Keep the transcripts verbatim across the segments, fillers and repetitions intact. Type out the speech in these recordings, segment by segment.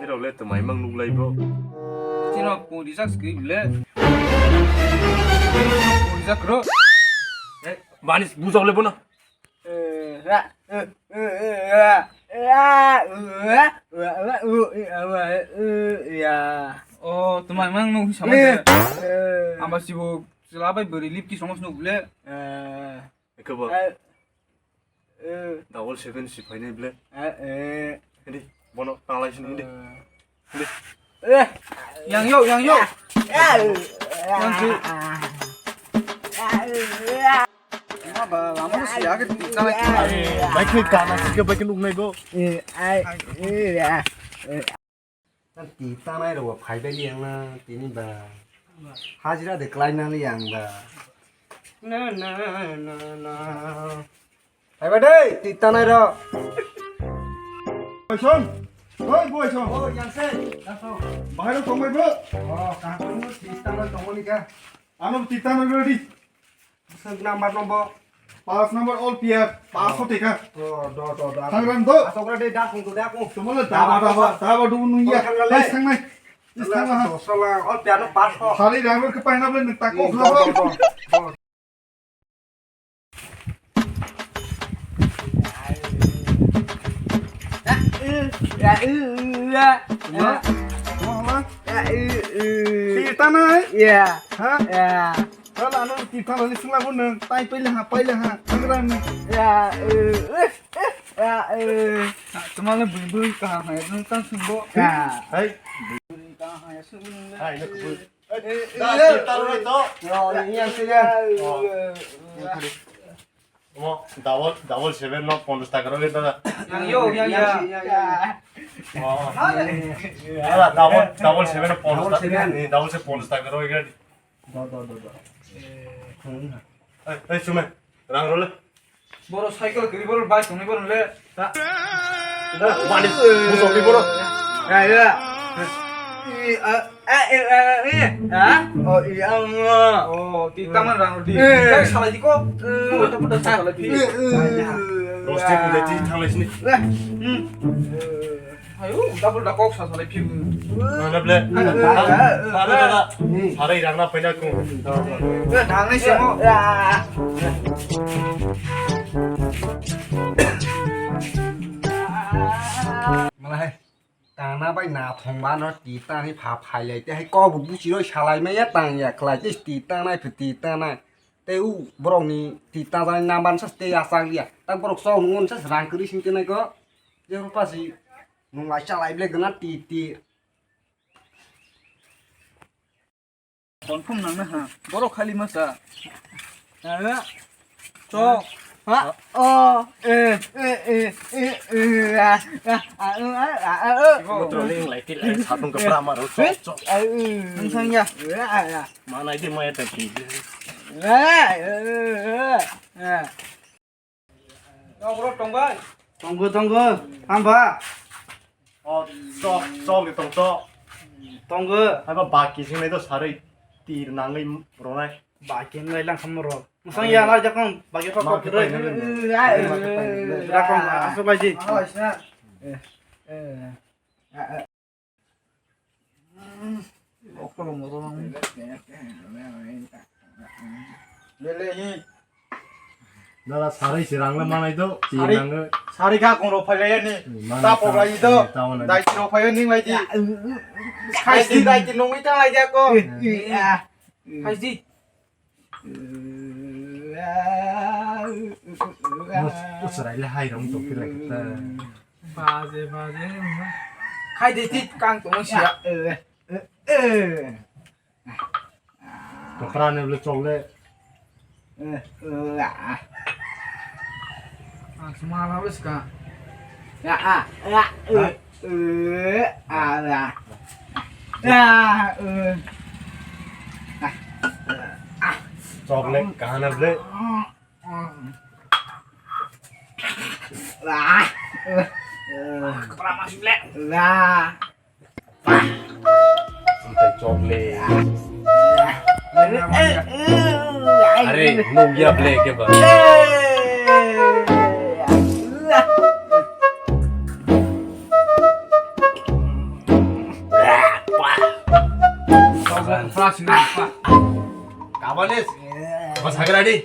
Rok le twmai mang nuk lai bo. Chino pori jak skri le. Pori jak ro. Eh, bani bujok le bono. Eh, ra, eh, eh, eh, ra, ra, ra, ra, ra, ra, ra, ra, ra, ra, ra. Oh, twmai mang nuk sama de. Amba sibo chwla bai bwrwi lipki songos nuk le. Eh. Eke bo. Eh. Eh. Double seven si phainai ble. Eh, eh. Hindi, bono tanglai sini hindi. Eh. Hindi. Eh. Yang yo, yang yo. Eh. Yang si. Lama ba, lama si agak kita lagi. Eh, baik ni tanah sih, baik ni unai bo. Eh, ai, eh, ya. Eh. Tang ti tanai rok phai bai yang na tini ba. Hajira de klai na li yang ba. Na, na, na, na. Phai ba dei, ti tanai rok. Boy son. Oi, boy son. Oh, yang se. Yang so. Bahai rok tong bai bro. Oh, kaham ni ti tanai tong ni ka. Ano ti tanai ready. Sek number number. Pass number all player. Pass hote ka. Do, do, do, do. Thang ram do. Asok ra de da kung do da kung. Tumala daba, daba, daba du nung ya. Thang ram le. Thang nai. Is thang ha. Sala all player no pass ho. Sali ram ke paina ble nung tako. Do, do, do, do. Ti tanai? Ya. Ha? Ya. Wala ano ti tanai sila bu nung. Tai pele ha, pele ha. Thang ram. Ya. Eh, eh, eh, ya, eh. Tumala bui bui kaham hai, nung tang sungbo. Ya. Hai. Bui bui kaham hai, sungbo nung le. Hai, nak bui. Eh, eh, da, eh, ti tanai roi to. Yo, yang sih ya. Oh. Yang tadi. Omo, double, double seven no ponchash taka rok da. Yang yo, yang ya. Oh. Ala, double, double seven no ponchash taka. Double seven. Eh, double seven ponchash taka rok. Do, do, do, do. Eh, eh, sume. Rang role. Boro cycle kiri boro bike tongni boro le. Mani, muso pi boro. Ya, ya. I, a, a, e, a, e. Ha? Oh, iya, ma. Oh, ti taman rang di. Eh. Kau salah di ko. Eh. Kau tak pernah salah di. Eh, eh. Rosti ku jadi thanglai sini. Hmm. Ayo, double da kok sa salai phim. Mana ble? Ada, ada. Sarai rang na paina ku. Thanglai simo. Malai. Tangna bai nathong ba no ti tani pha phai lai te hai kok bo buchi roi salai maya tang ya khlai te ti tanai phi ti tanai te u borok ni ti tanai naban sa te ya chang ya ta borok chong ngon sa rang kri sing te nai ko je ro pa si nung lai cha lai ble gana ti ti. Confirm nang na ha. Borok khali ma sa. Ara. Chok. Ha. O. E. E. E. E. E. A. A. A. A. A. A. A. Botro ling lai ti lai satung ke pramar chok chok. A. A. Nang sang ya. A. A. A. Mana di maya ta ti. A. A. A. A. Tonggo, tonggo. Tonggo, tonggo. Hamba. O, chok, chok ni tong chok. Tonggo. Haiba baki singnai to sarui tir nangwi ronai. Baki nai lang kham ro. Musang ya lai jakong baki kok kok kere. Jakong asuk lai ji. Lele hi. Dala sarai si rang le manai do, ti Sarai, rang le. Sarai kha kong rok phai lai ni. Manai ta pok lai do. Dai ti rok phai ni lai di. Khai di dai ti nong ita lai ja ko. Khai di. Usrai le hai rong to kira kita. Baje, baje. Khai de tit kang tong sia. Tokra ne bole chok le. Ang suma la bes ka. Ya, a, ya, e, e, a, ya. Ya, e. Chok le kahana bole. Kepala masuk le. Sampai coklat. Are, nung ya ble ke ba. Pura sini apa? Kabanis. Apa sakit tadi?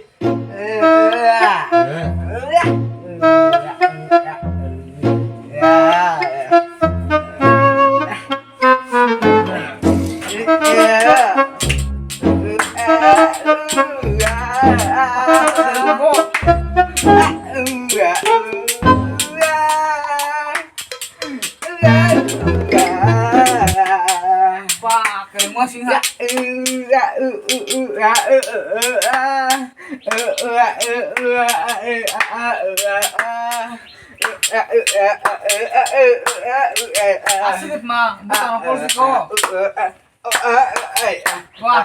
Pak, kamu sih nggak? Asik ma, bukan apa sih kok? Wah.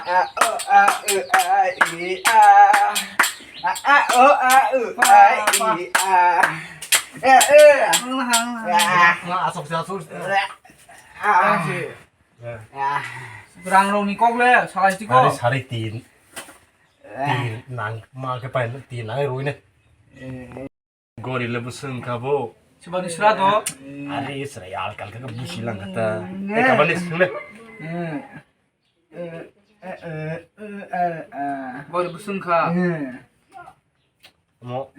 Wah, wah. Nah, asok sih, asok sih. Ah. Rang rok ni kok le, salai ti kok. Sari, sari tin. Tin nang, ma ke pai tin nang rui ne. Gori le busung ka bo. Sebani sura to. Are sura ya alkal ka busi lang kata. Eh, kabani sung le. Gori busung ka. Omo,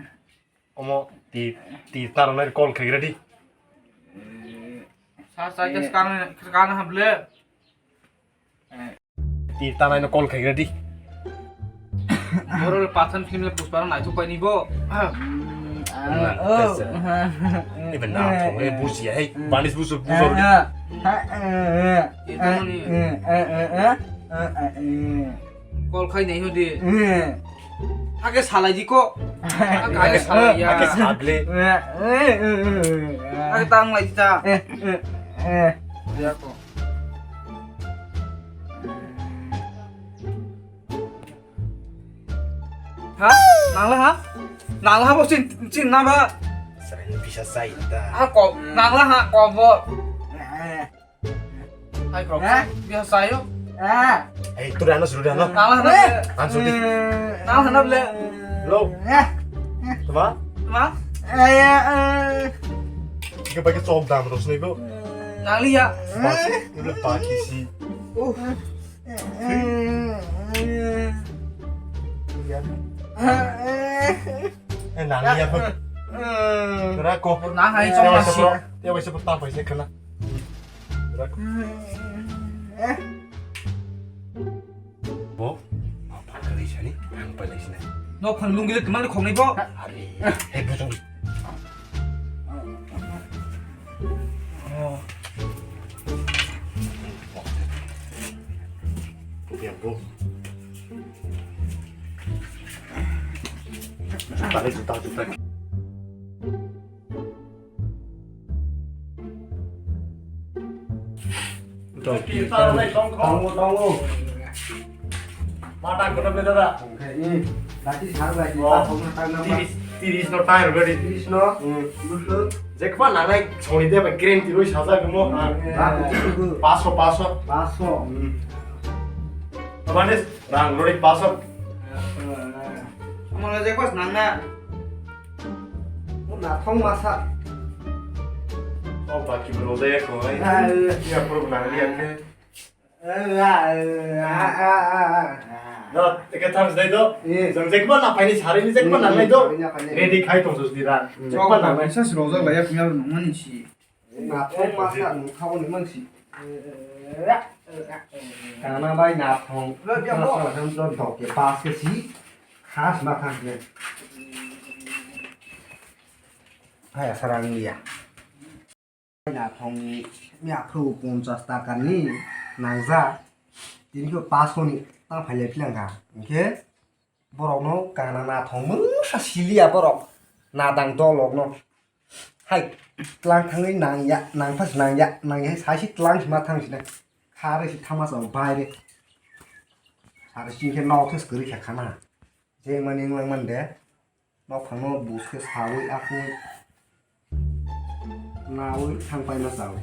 omo ti, ti taro nai call khai ready. Sa sa jas kan, kan hable. Ti tanai no call khai ready. Moro le pathan film le Pushpa nai tu pai ni bo. Iben na thong e buji hai. Banis busu busu. Call khai nai ho de. Age salai di ko. Age salai ya. Age sable. Age tang lai ta. Ya ko. Ha? Nangla ha? Nangla ha bo chin, chin na ba? Srani bisa sai ta. Ha ko, nangla ha ko bo. Hai ko. Ha? Bisa sai yo. Ah. Hey, tu dano sudah no. Nangla ha na. Answer di. Nangla ha na ble. Lo. Tuma? Tuma? Kita pakai cok dam terus nih, Bu. Nangli ya. Bak, udah pagi sih. Eh, nang ya, Bang. Kira kok. Nang hai cok masih. Dia masih petang, masih kena. Kira kok. Bo, apa kali sini? Ang pala sini. No, kan lunggi le teman khong ni bo. Hari. Eh, busung. Oh. Kupiang ko. Juta, juta, juta. Tongo, tongo. Mata kono beda da. Oke, ini. Lagi sar lagi. Oh. Pas, pas, pas, pas. Tiris, tiris no tire ready. Tiris no. Hmm. Betul. Jekma nanai soni de ba green tiroi saja gemo. Hmm. Pas, pas. Pas, pas. Hmm. Abang des, rang lori pas. Mana jekma nang na. Nathong masa. Oh, baki bro, de ko, eh. Ah, iya. Iya, bro, nang liya ke. No, eke thangs dai do. Yes. Jang jekma na paini sari ni jekma nang nai do. Ready khai tong sos diran. Jekma nang nai. Sa srojak laya punya nungmani si. Nathong masa nungkhao ni mangsi. Kana bai nathong. Masa ham jor dok ke pas ke si. Khas ma thang ke. Hai asarang liya. Nathong ni aphru ponchas taka ni nangja. Tini ko pas ko ni ta phaile philang ka. Hingke borok no kana nathong mungsa siliya borok. Nadang dolok no. Hai, tlang thangwi nangya, nangphas nangya, nangya hai saisi tlang sima thang sina. Kharwi si thangma chao baire. Sari singkhe nok thus kwrwi kha khana. Jengmani wnglang man de. Nok phangno bus khe sawi akhwi. Nawi thang paima chao.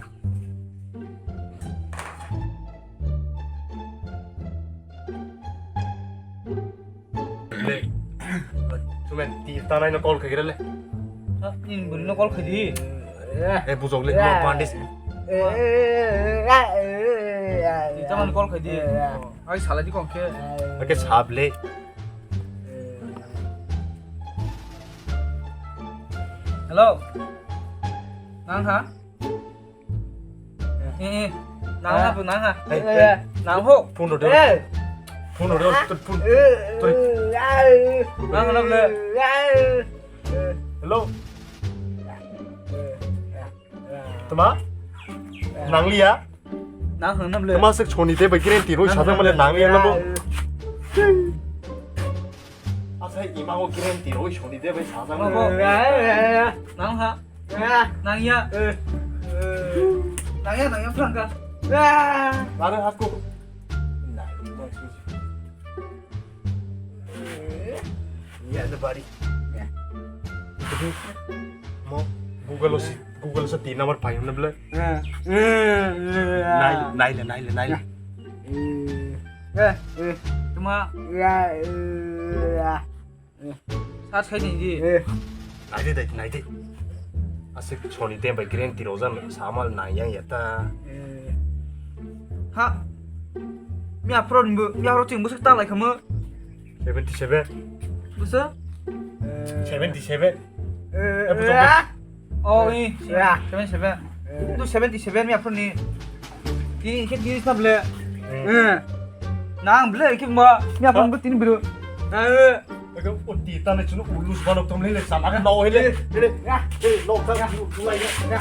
Le. Tumen ti tanai no call khagira le. Ni buni no call khadi. Eh, bujok le, no bandis. Tamani call khai di. Ai salai di kok khe. Oke, sable. Hello. Nang ha? Eh, eh. Nang ha, bu nang ha. Eh, eh. Nang ho. Phone order. Eh. Phone order. Phone. Nang ha na ble. Hello. Tama? Nanglia? Nang hwnam le. Tama sik soni de bai guarantee roi sajak male nanglia na bo. Asai ima o guarantee roi soni de bai sajak male. Nang ha? Nangya. Nangya, nangya, prangka. Lare hasko. Nai, Ya, the body. Ya. Mo Google o si, Google o sa tin number pai hwnna bwle. Eh, eh, eh, Nai, nai le, nai le, nai le. Eh, eh. Tuma. Ya, eh, ya. Sa sai ni di. Eh. Nai de, nai de. Asik soni tem bai guarantee rojak samal nai yang ya ta. Eh. Ha. Mi apro ni bu, mi apro ting bu sak ta lai khamu. Seventy seven. Busa? Seventy seven. Eh, eh, busa, busa. Oh, i. Ya. Seventy seven. Eh. Tu seventy seven mi aphuru ni. Ki, ki, ki sab le. Hmm. Eh. Nang ble, ki ma, mi aphuru ni tini biru. Eh. Ego uti tane chunu ulus banok tom le, le, sama ke no hele. Le, le. Ya. Eh, no, ta, ya. Ulai, ya. Ya.